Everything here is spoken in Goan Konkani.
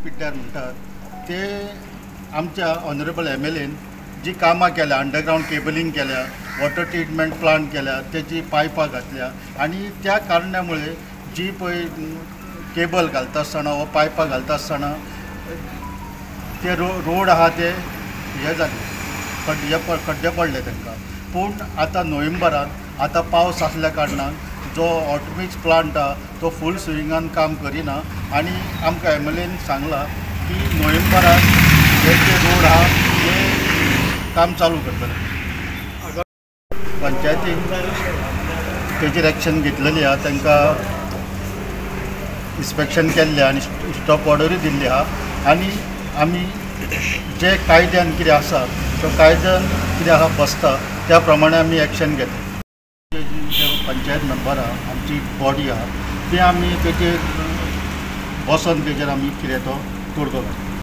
पिड्ड्यार म्हणटात ते आमच्या ऑनरेबल MLAन जी कामां केल्या, अंडरग्रावंड केबलिंग केल्या, वॉटर ट्रिटमेंट प्लांट केल्या, तेजी पायपां घातल्या आनी त्या कारणामुळे जी पळय केबल घालता आसतना वा पायपां घालता आसतना ते रोड आहा ते हे जाले, खड्डे पडले तांकां. पूण आतां नोव्हेंबरान आतां पावस आसल्या कारणान जो हॉटमिक्स प्लांट आहा तो फूल स्विंगान काम करिना आनी आमकां MLAन सांगलां की नोव्हेंबरान हे जे रोड आहा ते काम चालू करतले. पंचायतीन तेजेर एक्शन घेतलेली आहा, तांकां इन्स्पेक्शन केल्लें आनी स्टॉप ऑर्डरूय दिल्ली आहा आनी आमी जे कायद्यान कितें आसा तो कायद्यान कितें आहा बसता त्या प्रमाणे आमी एक्शन घेतले. जे पंचायत मेंबर आहा, आमची बॉडी आहा, ते आमी तेजेर बसोन तेजेर आमी कितें तो तोडगो घातला.